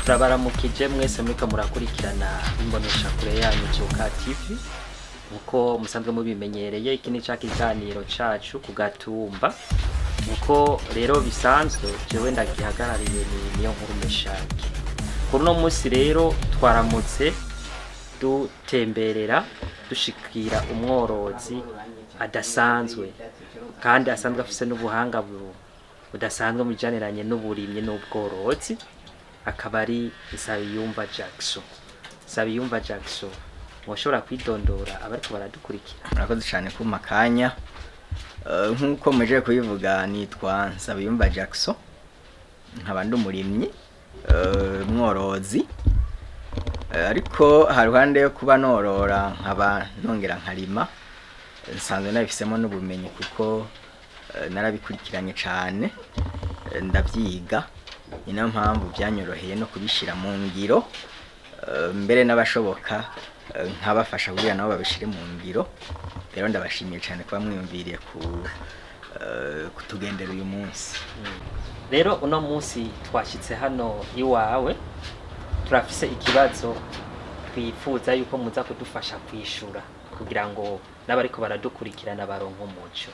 Turabaramukije mwese muriko murakurikirana imboneshakure yanyu Vyuka TV. Nkuko musanzwe mubimenyereye, iki ni ca kiganiro cacu ku gatumba. Nkuko rero bisanzwe, jewe ndagihagarariye ni niyo nkuru Meshaki. Kuri uno munsi rero twaramutse dutemberera, dushikira umworozi adasanzwe kandi asanzwe afise n'ubuhanga budasanzwe mu bijaniranye n'uburimyi n'ubworozi, akaba ari Nsabiyumva Jackson. Nsabiyumva Jackson, mwoshobora kwidondora abariko baradukurikira? Murakoze cyane kumpa akanya. Nk'uko muje kubivuga, nitwa Nsabiyumva Jackson, nkaba ndi umurimyi, mworozi. Ariko haruhande yo kuba norora nkaba nongera nkarima, nsanzwe nabifisemo n'ubumenyi kuko narabikurikiranye cane, ndavyiga. Ni nayo mpamvu byanyoroheye no kubishira mu ngiro, mbere n'abashoboka nkabafasha kugira nabo babishire mu ngiro. Rero ndabashimiye cyane kuba mwiyumviriye ku kutugendera uyu munsi. Rero uno munsi twashitse hano iwawe, turafise ikibazo twifuza yuko muza kudufasha kwishura kugira ngo n'abariko baradukurikirana baronke umuco.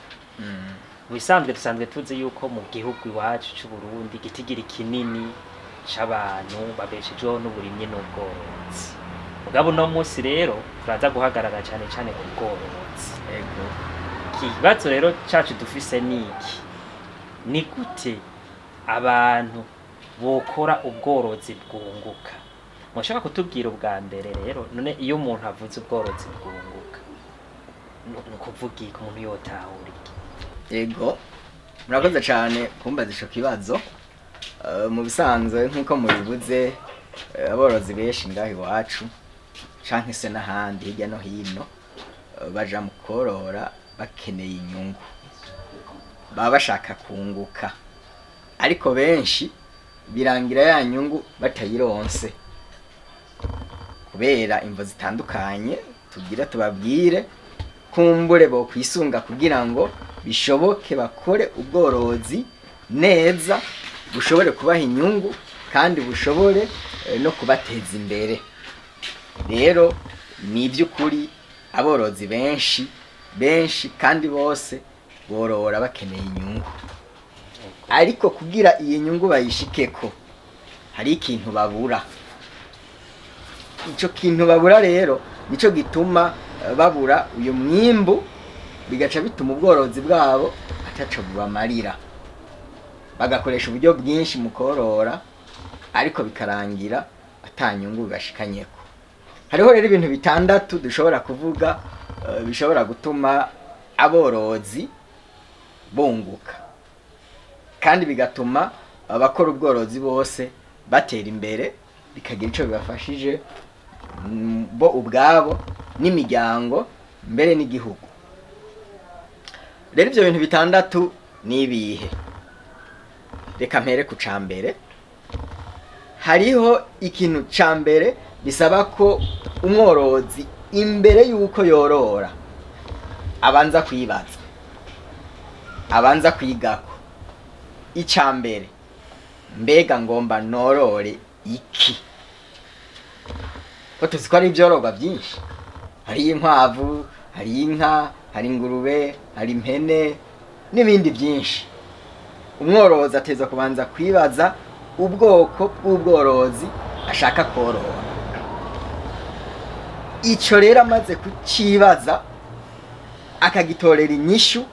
Mu bisanzwe dusanzwe tuzi yuko mu gihugu iwacu c'u Burundi igitigiri kinini c'abantu babeshejweho n'uburimyi n'ubworozi. Mugabo uno munsi rero turaza guhagarara cane cane ku bworozi. Ego. Ikibazo rero cacu dufise ni iki: ni gute abantu bokora ubworozi bwunguka? Mushaka kutubwira ubwa mbere rero, none iyo umuntu avuze ubworozi bwunguka, ni ukuvuga iki? Umuntu yotahura iki? Ego, murakoze cyane kumbaza ico kibazo. Mu bisanzwe, nk'uko mubivuze, aborozi benshi ngaho iwacu canke se n'ahandi hirya no hino, baja mu korora bakeneye inyungu, baba bashaka kunguka, ariko benshi birangira ya nyungu batayironse kubera imvo zitandukanye. Tugira tubabwire kumbure bo kwisunga kugira ngo bishoboke bakore ubworozi neza, bushobore kubaha inyungu kandi bushobore no kubateza imbere. Rero ni iby'ukuri, aborozi benshi benshi kandi bose borora bakeneye inyungu, ariko kugira iyi nyungu bayishikeko hari ikintu babura. Ico kintu babura rero nico gituma babura uyu mwimbu, bigaca bituma ubworozi bwabo ataco bubamarira, bagakoresha uburyo bwinshi mu korora ariko bikarangira ata nyungu bibashikanyeko. Hariho rero ibintu bitandatu dushobora kuvuga bishobora gutuma aborozi bunguka kandi bigatuma abakora ubworozi bose batera imbere, bikagira ico bibafashije bo ubwabo n'imiryango, mbere n'igihugu. Rero ivyo bintu bitandatu ni ibihe? Reka mpere ku ca mbere. Hariho ikintu ca mbere bisaba ko umworozi imbere y'uko yorora abanza kwibaza, abanza kwigako. Ica mbere: mbega ngomba norore iki? Ko tuzi ko ari ibyororwa byinshi, hari inkwavu, hari inka, hari ingurube, hari impene n'ibindi byinshi. Umworozi ateza kubanza kwibaza ubwoko bw'ubworozi ashaka korora. Ico rero amaze kucibaza akagitorera inyishu,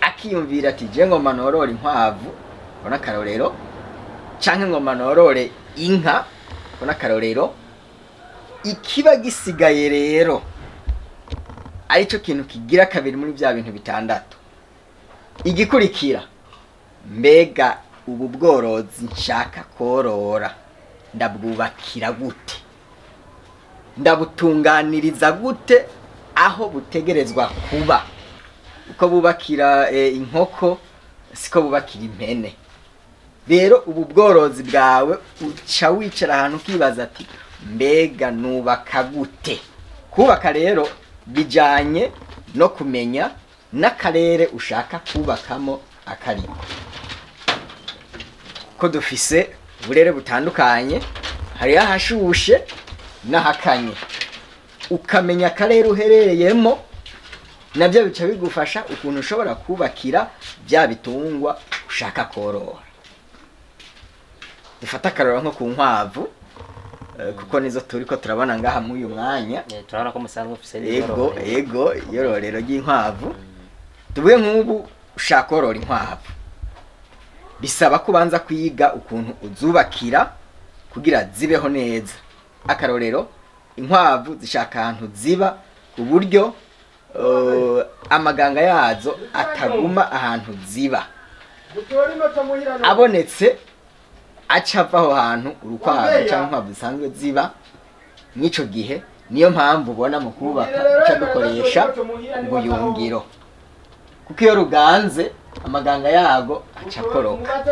akiyumvira ati: "Je ngomba norore inkwavu," ubona akarorero, canke "ngomba norore inka," ubona akarorero. Ikiba gisigaye rero arico kintu kigira kabiri muri vya bintu bitandatu, igikurikira: mbega ubu bworozi nshaka korora ndabwubakira gute, ndabutunganiriza gute aho butegerezwa kuba? Uko bubakira inkoko siko bubakira impene. Rero ubu bworozi bwawe uca wicara ahantu ukibaza ati: "Mbega nubaka gute?" Kubaka rero bijanye no kumenya n'akarere ushaka kubakamo akariko, ko dufise uburere butandukanye. Hariho ahashushe n'ahakanye, ukamenya akarere uherereyemo, nabyo bica bigufasha ukuntu ushobora kubakira bya bitungwa ushaka korora. Dufate akarorero nko ku nkwavu, kuko nizo turi ko turabona ngaha muri uyu mwanya. Turabona ko musanzwe mufise Ego. n'inyororo. Ego, iyororero ry'inkwavu. Tuvuge nk'ubu ushaka korora inkwavu, bisaba ko ubanza kwiga ukuntu uzubakira kugira zibeho neza. Akarorero, inkwavu zishaka ahantu ziba ku buryo amaganga yazo ataguma ahantu ziba, abonetse aca ava aho hantu urukwavu cyangwa inkwavu zisanzwe ziba mw'ico gihe. Niyo mpamvu ubona mu kubaka duca dukoresha ubuyungiro, kuko iyo ruganze amaganga yago aca akoroka,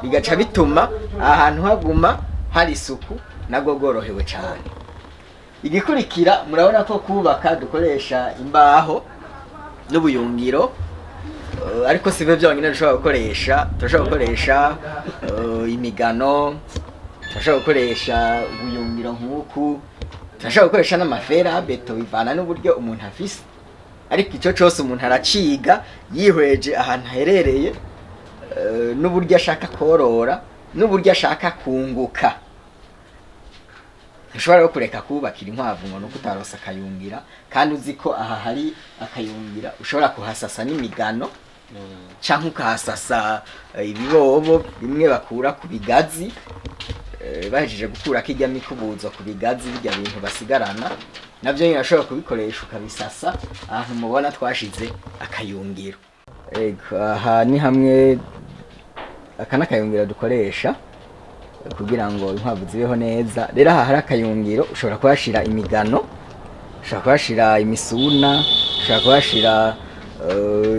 bigaca bituma ahantu haguma hari isuku, nabwo bworohewe cyane. Igikurikira, murabona ko kubaka dukoresha imbaho n'ubuyungiro, ariko si byo byonyine dushobora gukoresha. Turashobora gukoresha imigano, turashobora gukoresha ubuyungiro nk'uku, turashobora gukoresha n'ama fer à béton, bivana n'uburyo umuntu afise. Ariko icyo cyose umuntu araciga yihweje ahantu aherereye, n'uburyo ashaka korora n'uburyo ashaka kunguka. Ntushobora rero kureka kubakira inkwavu ngo nuko utaronse akayungira, kandi uzi ko aha hari akayungira ushobora kuhasasa n'imigano canke ukahasasa ibibobo bimwe bakura ku bigazi, bahejeje gukurako irya mikubuzo ku bigazi, birya bintu basigarana navyo nyine urashobora kubikoresha ukabisasa ahantu mubona twashize akayungiro. Ego, aha ni hamwe aka n'akayungiro dukoresha kugira ngo inkwavu zibeho neza. Rero aha hari akayungiro, ushobora kuhashira imigano, ushobora kuhashira imisuna, ushobora kuhashira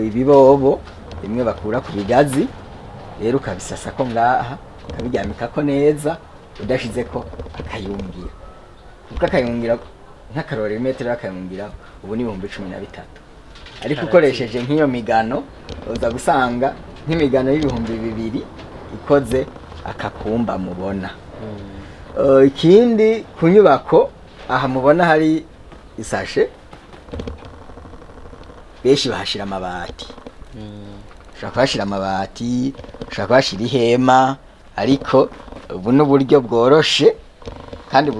ibibobo bimwe bakura ku bigazi. Rero ukabisasa ko ngaha, ukabiryamikako neza udashizeko akayungiro, kuko akayungiro, nk'akarorero, imetero y'akayungiro ubu ni 13,000, ariko ukoresheje nk'iyo migano uza gusanga nk'imigano y'2000 ikoze akakumba mubona. Ikindi ku nyubako, aha mubona hari isashe, benshi bahashira amabati. Ushobora kuhashira amabati, ushobora kuhashira ihema, ariko ubu ni uburyo bworoshe kandi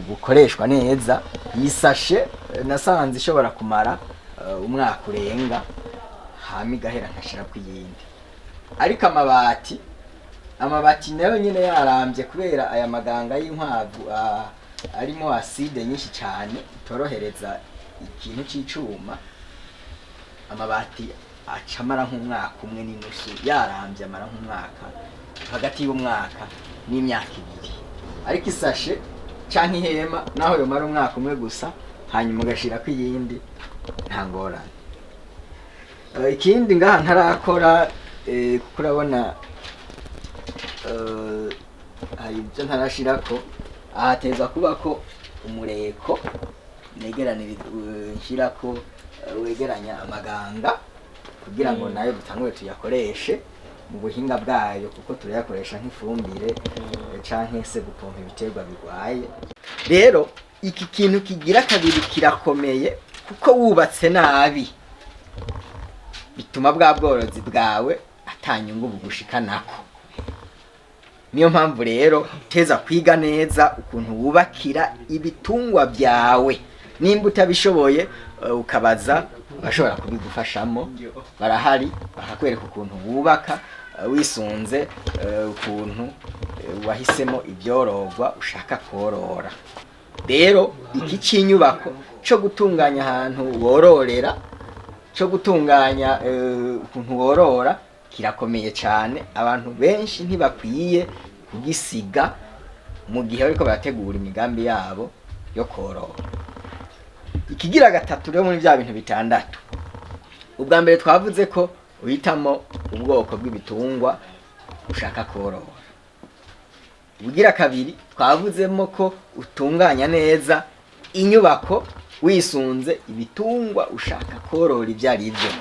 bukoreshwa neza. Iyi sashe nasanze ishobora kumara umwaka urenga, hama igahera nkashirako iyindi. Ariko amabati nayo nyine yarambye, kubera aya maganga y'inkwavu arimo acide nyinshi cyane itorohereza ikintu c'icuma, amabati aca amara nk'umwaka umwe n'inusu yarambye, amara nk'umwaka, hagati y'umwaka n'imyaka 2. Ariko isashe canke ihema, naho yomara umwaka umwe gusa, hanyuma ugashirako iyindi, nta ngorane. Ikindi ngaha ntarakora, kuko urabona hari ibyo ntarashirako. Ahateza kubako umureko negeranira, nshirako, wegeranya amaganga kugira ngo nayo dutangure tuyakoreshe mu buhinga bwayo, kuko turayakoresha nk'ifumbire canke se gupompa ibiterwa bigwaye. Rero iki kintu kigira kabiri kirakomeye, kuko wubatse nabi bituma bwa bworozi bwawe atanyungu bugushikanako. Niyo mpamvu rero teza kwiga neza ukuntu wubakira ibitungwa byawe. Nimba utabishoboye, ukabaza abashobora kubigufashamo, barahari, bakakwereka ukuntu wubaka wisunze ukuntu wahisemo ibyororwa ushaka korora. Rero iki c'inyubako co gutunganya ahantu wororera, co gutunganya ukuntu worora, kirakomeye cyane. Abantu benshi ntibakwiye kugisiga mu gihe bariko barategura imigambi yabo yo korora. Ikigira gatatu rero muri bya bintu bitandatu, ubwa mbere twavuze ko uhitamo ubwoko bw'ibitungwa ushaka korora. Ubugira kabiri twavuzemo ko utunganya neza inyubako wisunze ibitungwa ushaka korora ibyo ari byo.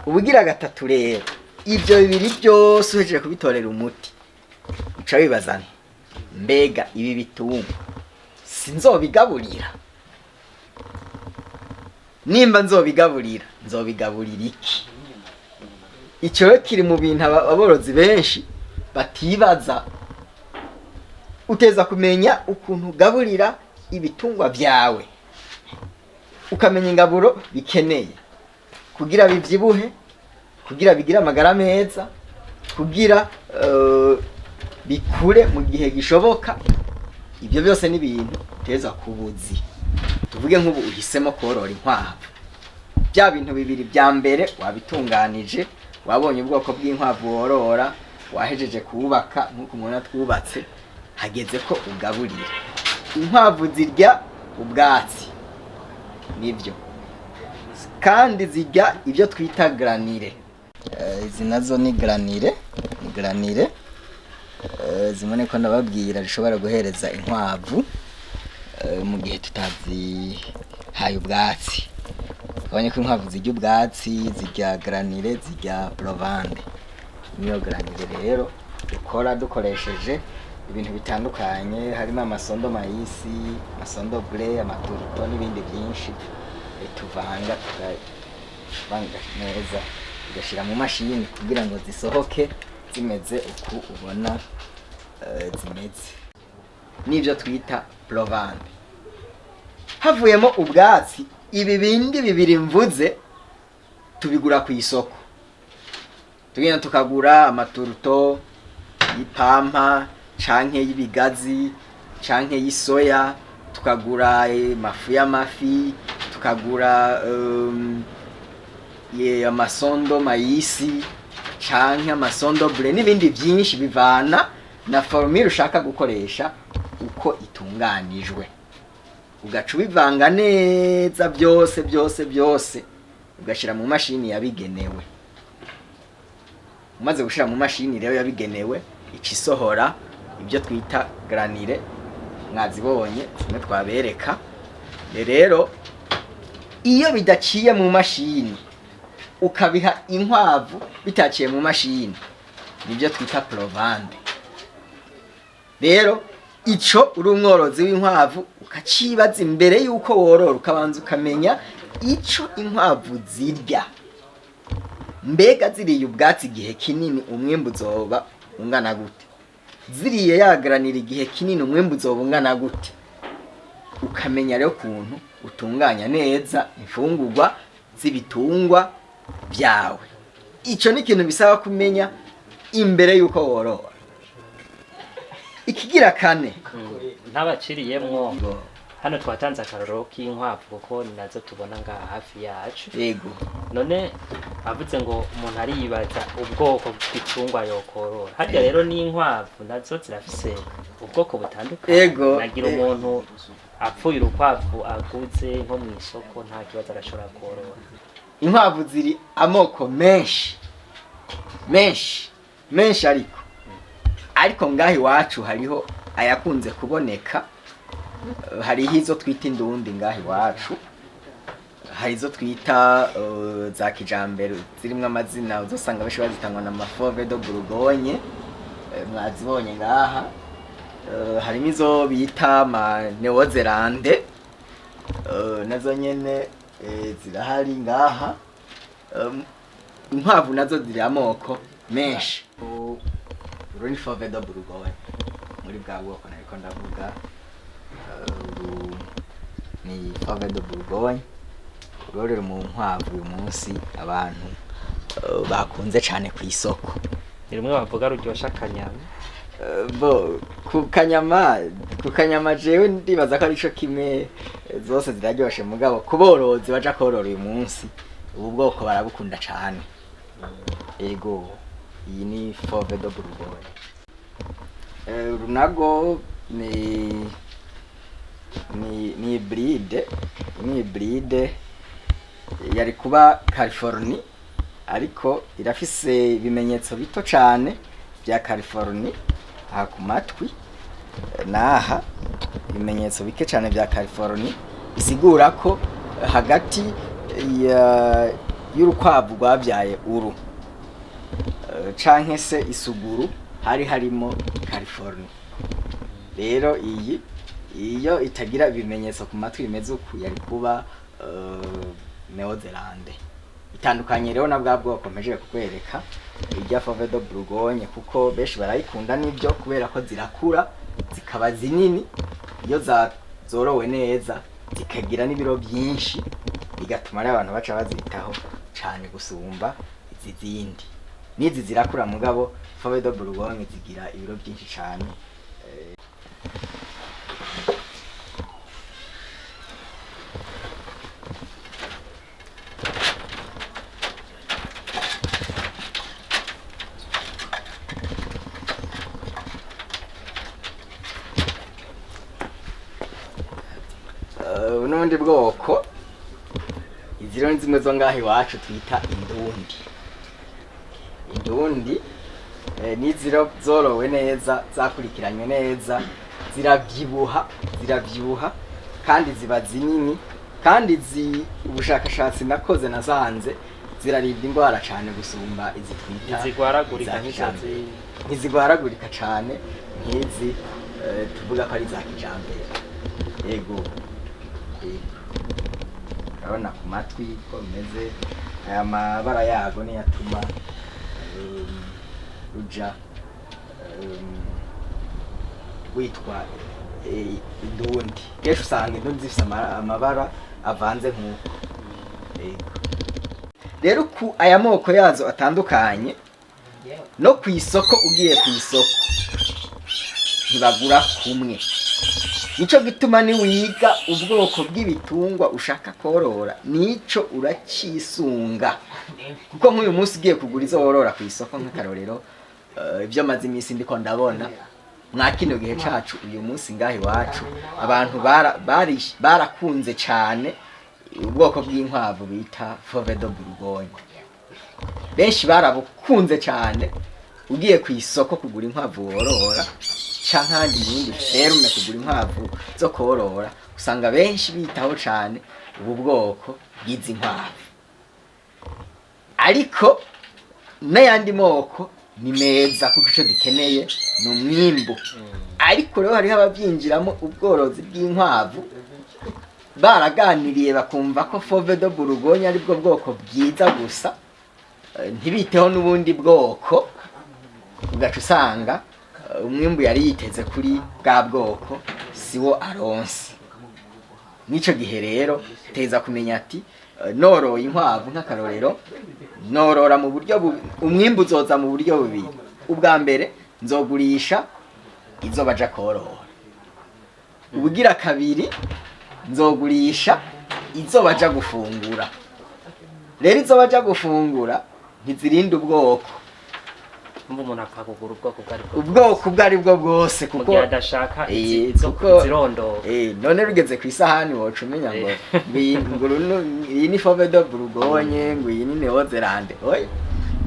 Ubugira gatatu rero, ibyo bibiri byose uhejeje kubitorera umuti, uca wibaza nti Mbega ibi bitungwa sinzobigaburira? Nimba nzobigaburira, nzobigaburira iki? Icyo rero kiri mu bintu aborozi benshi batibaza. Uteza kumenya ukuntu ugaburira ibitungwa byawe, ukamenya ingaburo bikeneye kugira bivyibuhe, kugira bigire amagara meza, kugira bikure mu gihe gishoboka. Ibyo byose ni ibintu uteza kubuzi. Tuvuge nk'ubu uhisemo korora inkwavu, bya bintu bibiri bya mbere wabitunganije, wabonye ubwoko bw'inkwavu worora, wahejeje kubaka nk'uko umuntu twubatse, hageze ko ugaburira inkwavu. Zirya ubwatsi nibyo, kandi zirya ibyo twita granulés. Izi nazo ni granulés, ni granulés zimwe niko ndababwira zishobora guhereza inkwavu mu gihe tutazihaye ubwatsi. Twabonye ko inkwavu zirya ubwatsi, zirya granulés, zirya provende. Niyo granulé rero dukora dukoresheje ibintu bitandukanye, harimo amasondo maïs, amasondo blé, ama tourteaux n'ibindi byinshi, tuvanga, tukavanga neza, tugashyira mu mashini kugira ngo zisohoke zimeze uku ubona zimeze. N'ibyo twita provende. Havuyemo ubwatsi, ibi bindi bibiri mvuze tubigura ku isoko. Tugenda tukagura ama tourteaux y'ipampa canke y'ibigazi canke y'isoya, tukagura amafu y'amafi, tukagura amasondo maïs canke amasondo blé n'ibindi byinshi, bivana na formule ushaka gukoresha uko itunganijwe. Ugaca ubivanga neza byose byose byose, ugashyira mu mashini yabigenewe. Umaze gushyira mu mashini rero yabigenewe, ica isohora ibyo twita granulés. Mwazibonye zimwe twabereka. Rero iyo bidaciye mu mashini, ukabiha inkwavu bitaciye mu mashini, nibyo twita provende. Rero ico uri umworozi w'inkwavu ukacibaza imbere yuko worora, ukabanza ukamenya ico inkwavu zirya. Mbega ziriye ubwatsi igihe kinini, umwimbu uzoba ungana gute? Ziriye ya granulé igihe kinini, umwimbu uzoba ungana gute? Ukamenya rero ukuntu utunganya neza imfungurwa z'ibitungwa byawe. Ico ni ikintu bisaba kumenya imbere yuko worora. Ikigira kane, Ntabaciriyemwo, hano twatanze akarorero k'inkwavu kuko ni nazo tubona ngaha hafi yacu. None avuze ngo umuntu ariyibaza ubwoko bw'ibitungwa yokorora. Harya rero n'inkwavu nazo zirafise ubwoko butandukanye. Nagira umuntu apfuye urukwavu aguze nko mu isoko, nta kibazo, arashobora korora? Inkwavu ziri amoko menshi menshi menshi, ariko ngaho iwacu hariho ayakunze kuboneka. Hariho izo twita indundi ngaho iwacu, hari izo twita za kijambere zirimwo amazina uzosanga benshi bazitangwa na ma fauve de Bourgogne, mwazibonye ngaha. Harimo izo bita ma néo-zélande, nazo nyene zirahari ngaha. Inkwavu nazo ziri amoko menshi. Uru ni fauve de Bourgogne muri bwa bwoko nariko ndavuga. Uru ni fauve de Bourgogne, rurorero mu nkwavu uyu munsi abantu bakunze cane ku isoko. Ni rumwe bavuga ruryosha akanyama. Bo ku kanyama jewe ndibaza ko arico kimwe, zose ziraryoshe, mugabo ku borozi baja korora uyu munsi, ubu bwoko barabukunda cane. Ego, iyi ni fauve de Bourgogne. Runago ni hybride, ni hybride yari kuba Californie, ariko irafise ibimenyetso bito cane bya Californie aha ku matwi n'aha, ibimenyetso bike cane bya Californie, bisigura ko hagati y'urukwavu rwabyaye uru canke se isuguru hari harimo Californie. Rero iyi iyo itagira ibimenyetso ku matwi bimeze uku yari kuba Néo-Zélande. Itandukanye rero na bwa bwoko mpejeje kukwereka, irya Fauve de Bourgogne, kuko benshi barayikunda nibyo, kubera ko zirakura zikaba zinini iyo zorowe neza, zikagira n'ibiro byinshi, bigatuma rero abantu baca bazitaho cane gusumba izi zindi. N'izi zirakura, mugabo Fauve de Bourgogne zigira ibiro byinshi cane. N'ubundi bwoko, izi rero ni zimwe zo ngaho iwacu twita indundi. Indundi n'izi rero zorowe neza, zakurikiranywe neza, ziravyibuha, ziravyibuha kandi ziba zinini. Kandi ubushakashatsi nakoze nasanze zirarinda indwara cane gusumba izi twita Ntizigwaragurika iza nk'izo kijambere. Ntizigwaragurika cane nk'izi tuvuga ko ari iza kijambere. Yego, yego. Urabona ku matwi ko bimeze, aya mabara yago niyo atuma ruja witwa indundi. Kenshi usanga indundi zifise amabara avanze nk'uko. Yego. Rero ku aya moko yazo atandukanye, no ku isoko, ugiye ku isoko ntibagura kumwe. Nico gituma niwiga ubwoko bw'ibitungwa ushaka korora, nico uracisunga, kuko nk'uyu munsi ugiye kugura izo worora ku isoko, nk'akarorero, ibyo maze iminsi ndiko ndabona mwa kino gihe cacu, uyu munsi ngaha iwacu abantu barakunze cane ubwoko bw'inkwavu bita Fauve de Bourgogne. Benshi barabukunze cane. Ugiye ku isoko kugura inkwavu worora canke ahandi mu yindi ferme kugura inkwavu zo korora, usanga benshi bitaho cane ubu bwoko bw'izi nkwavu. Ariko n'ayandi moko ni meza, kuko ico dukeneye ni umwimbu. Ariko rero hariho abavyinjiramo ubworozi bw'inkwavu baraganiriye, bakumva ko Fauve de Bourgogne aribwo bwoko bwiza gusa, ntibiteho n'ubundi bwoko. Ugaca usanga umwimbu yari yiteze kuri bwa bwoko siwo aronse. N'ico gihe rero teza kumenya ati noroye inkwavu, nk'akarorero, norora mu buryo umwimbu uzoza mu buryo bubiri. Ubwa mbere nzogurisha izo baja korora, ubugira kabiri nzogurisha izo baja gufungura. Rero izo baja gufungura ntizirinda ubwoko. Umva, umuntu apfa kugura ubwoko ubwo aribwo Ubwoko ubwo ari bwo bwose, mu kuko gihe adashaka izo zirondoka. None rugeze ku isahani woca umenya ngo ngo iyi, ngo iyi ni Fauve de Bourgogne, ngo iyi ni Néo-Zélande? Oya.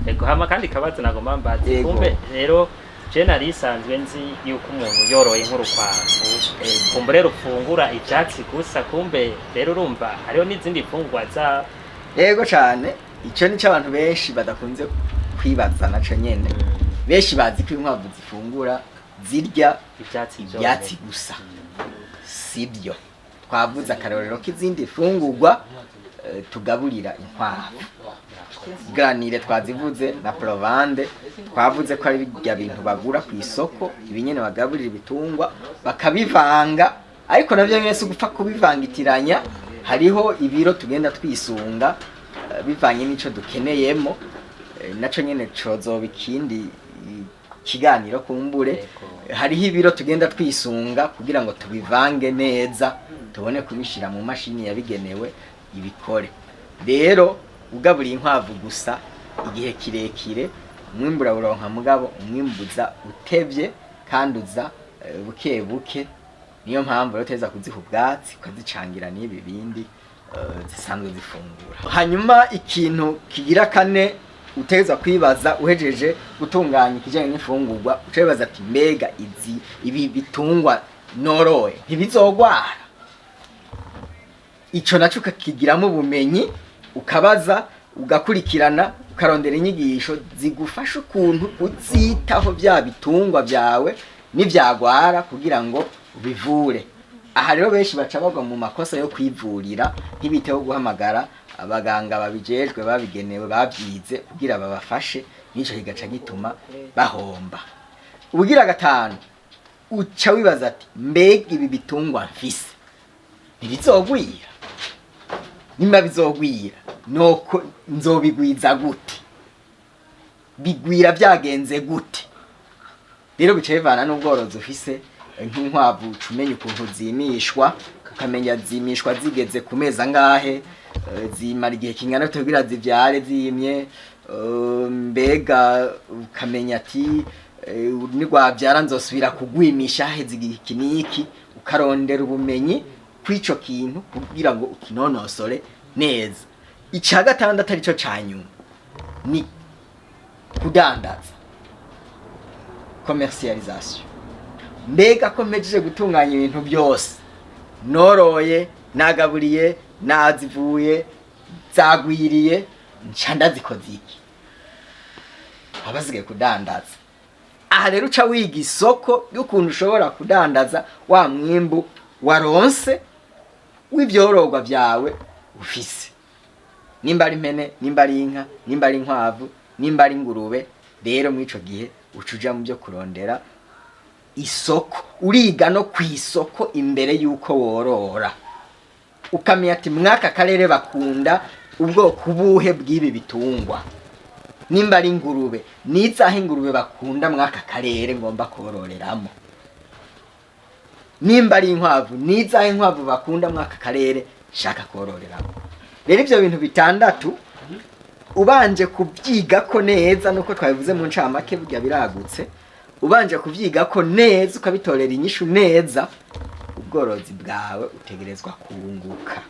Ego, hama kandi kabazo nagomba mbaze. Yego. Kumbe rero je nari isanzwe nzi yuko umuntu yoroye nk'urukwavu, kumbe rero ufungura ivyatsi gusa. Kumbe rero urumva hariho n'izindi mfungurwa za Yego cane, ico nico abantu benshi badakunze kwibaza naco nyene. Benshi bazi ko inkwavu zifungura, zirya ivyatsi vyonyene. Ivyatsi gusa. Sibyo. Twavuze akarorero k'izindi mfungurwa tugaburira inkwavu. Granulés twazivuze na provende. Twavuze ko ari birya bintu bagura ku isoko, ibinyene bagaburira ibitungwa bakabivanga. Ariko navyo nyene si ugupfa kubivangitiranya, hariho ibiro tugenda twisunga bivanye n'ico dukeneyemo. Naco nyene cozoba ikindi kiganiro kumbure. Hariho ibiro tugenda twisunga kugira ngo tubivange neza, tubone kubishira mu mashini yabigenewe ibikore. Rero ugaburiye inkwavu gusa igihe kirekire, umwimbu urawuronka, mugabo umwimbu uza utevye kandi uza buke buke. Niyo mpamvu rero uteza kuziha ubwatsi, ukazicangira n'ibi bindi zisanzwe zifungura. Hanyuma ikintu kigira kane utegerezwa kwibaza uhejeje gutunganya ikijanye n'imfungurwa, uca wibaza ati mbega izi ibi bitungwa noroye ntibizogwara? Ico naco ukakigiramo ubumenyi, ukabaza, ugakurikirana, ukarondera inyigisho zigufasha ukuntu uzitaho bya bitungwa byawe. Nivyagwara, kugira ngo ubivure. Aha rero benshi baca bagwa mu makosa yo kwivurira, ntibiteho guhamagara abaganga babijejwe, babigenewe, babyize, kugira babafashe. Nico kigaca gituma bahomba. Ubugira gatanu, uca wibaza ati: "Mbega ibi bitungwa mfise ntibizogwira? Nimba bizogwira, noko nzobigwiza gute? Bigwira byagenze gute?" Rero bica bivana n'ubworozi ufise. Nk'inkwavu, uca umenya ukuntu zimishwa, ukamenya zimishwa zigeze ku mezi angahe, zimara igihe kingana gute kugira zivyare zimye. Mbega ukamenya ati: "Nigwavyara nzosubira kugwimisha haheze igihe iki n'iki." Ukarondera ubumenyi kw'ico kintu kugira ngo ukinonosore neza. Ica gatandatu, arico ca nyuma, ni kudandaza, commercialisation. Mbega ko mpejeje gutunganya ibintu byose, noroye, nagaburiye, nazivuye, zagwiriye, nca ndazikoze iki? Abasigaye kudandaza. Aha rero uca wiga isoko y'ukuntu ushobora kudandaza wa mwimbu waronse w'ivyororwa vyawe ufise, nimba ari impene, nimba ari inka, nimba ari inkwavu, nimba ari ingurube. Rero mw'ico gihe uca uja mu byo kurondera isoko. Uriga no ku isoko imbere y'uko worora, ukamenya ati: "Mw'aka karere bakunda ubwoko ubuhe bw'ibi bitungwa? Nimba ari ingurube, nizaho ingurube bakunda mw'aka karere ngomba kororeramo? Nimba ari inkwavu, nizaho inkwavu bakunda mw'aka karere shaka kororeramo?" Rero ivyo bintu bitandatu ubanje kubyigako neza, nuko twabivuze mu ncamake, burya biragutse, ubanje kuvyigako neza, ukabitorera inyishu neza, ubworozi bwawe utegerezwa kunguka,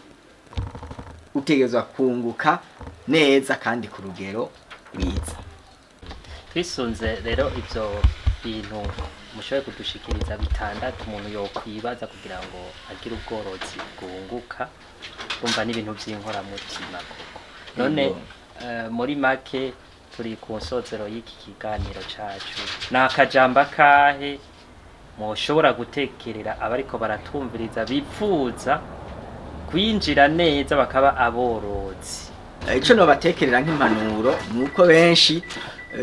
utegerezwa kunguka neza kandi ku rugero rwiza. Twisunze rero ivyo bintu mushoboye kudushikiriza bitandatu umuntu yokwibaza kugira ngo agire ubworozi bwunguka, umva n'ibintu vy'inkoramutima koko. None Yego. Muri make, turi ku nsozero y'iki kiganiro cacu. Ni akajambo akahe mushobora gutekerera abariko baratumviriza bipfuza kwinjira neza bakaba aborozi? Ico nobatekerera nk'impanuro ni uko benshi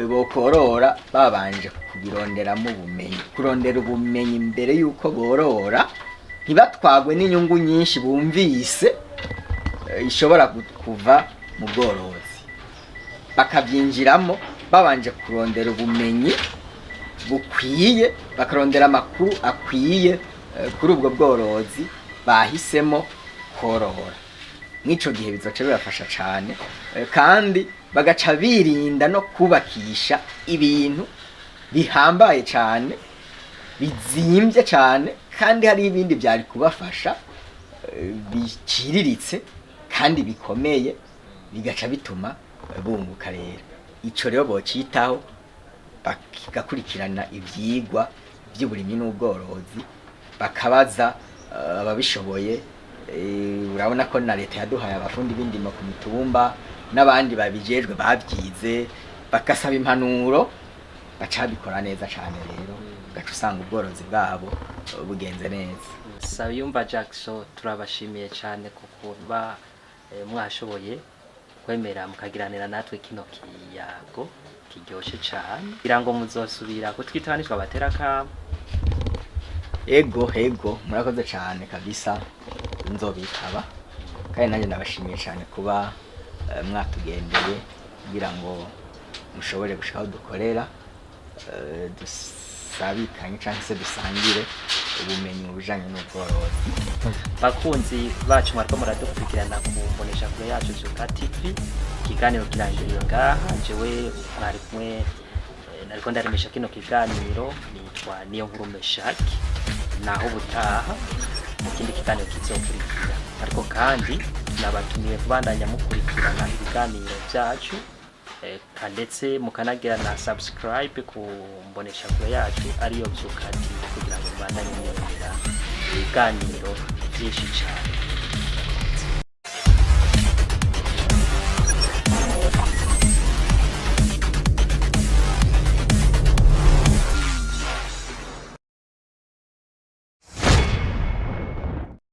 bokorora babanje kubironderamo ubumenyi, kurondera ubumenyi mbere y'uko borora, ntibatwagwe n'inyungu nyinshi bumvise ishobora kuva mu bworozi, bakabyinjiramo babanje kurondera ubumenyi bukwiye, bakarondera amakuru akwiye kuri ubwo bworozi bahisemo korora. Mw'ico gihe bizoca bibafasha cane, kandi bagaca birinda no kubakisha ibintu bihambaye cane, bizimvye cane, kandi hari ibindi vyari kubafasha biciriritse kandi bikomeye, bigaca bituma bunguka. Rero ico rero bocitaho, bagakurikirana ivyigwa vy'uburimyi n'ubworozi, bakabaza ababishoboye. Urabona ko na leta yaduhaye abafundi b'indimo ku mitumba n'abandi babijejwe babyize, bagasaba impanuro, baca babikora neza cane. Rero ugaca usanga ubworozi bwabo bugenze neza. Sabiyumva Jackson, turabashimiye cyane ku kuba mwashoboye kwemera mukagiranira natwe kino kiyago kiryoshe cyane, kugira ngo muzosubira kutwitaba nitwabatera akamo. Ego, ego, murakoze cane kabisa, nzobitaba. Kandi nanjye ndabashimiye cyane kuba mwatugendeye kugira ngo mushobore gushika aho dukorera, dusabikanye cyangwa se dusangire ubumenyi mu bijanye n'ubworozi. Bakunzi bacu mwariko muradukurikirana ku mboneshakure yacu Zuka TV, ikiganiro kirangiriye ngaha. Jewe mwari kumwe, nariko ndaremesha kino kiganiro, nitwa Niyo Nkuru Meshaki. Naho ubutaha mu kindi kiganiro kizokurikira. Ariko kandi nabatumiye kubandanya mukurikirana ibiganiro byacu, ndetse mukanagira na subscribe ku mboneshakure yacu ariyo Zuka TV, kugira ngo mubandanye mwiyongera ibiganiro byinshi cyane.